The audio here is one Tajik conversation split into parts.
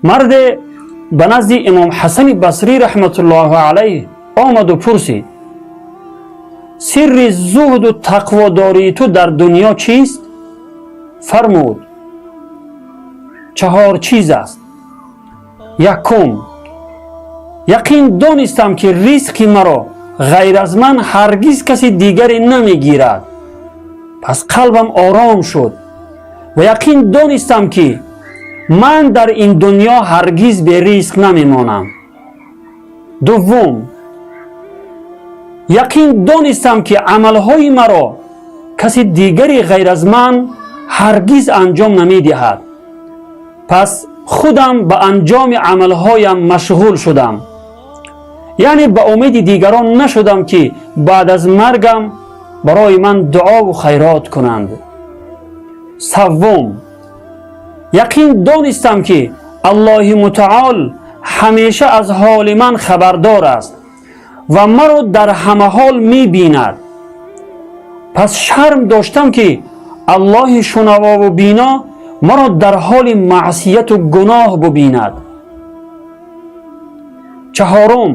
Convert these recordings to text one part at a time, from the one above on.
Марде ба назди Имом Ҳасани Басрӣ раҳматуллоҳу алайҳ омаду пурсид: сирри зуҳду тақводории ту дар дунё чист? Фармуд: чаҳор чиз аст. Якум, яқин донистам, ки ризқи маро ғайр аз ман ҳаргиз каси дигаре намегирад, пас қалбам ором шуд ва яқин донистам, ки ман дар ин дунё ҳаргиз беризқ намемонам. Дуввум, яқин донистам, ки амалҳои маро каси дигаре ғайр аз ман ҳаргиз анҷом намедиҳад, пас худам ба анҷоми амалҳоям машғул шудам, яъне ба умеди дигарон нашудам, ки баъд аз маргам барои ман дуову хайрот кунанд. Саввум, яқин донистам, ки Аллоҳи Мутаол ҳамеша аз ҳоли ман хабардор аст ва маро дар ҳама ҳол мебинад, пас шарм доштам, ки Аллоҳи шунавову бино маро дар ҳоли маъсияту гуноҳ бубинад. Чаҳорум,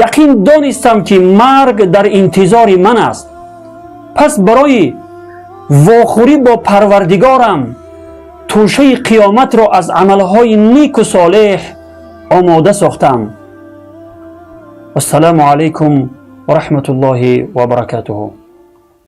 яқин донистам, ки марг дар интизори ман аст, пас барои вохӯрӣ бо Парвардигорам тӯшаи қиёматро аз амалҳои неку солеҳ омода сохтам. Вассалому алайкум ва раҳматуллоҳи ва баракатуҳу.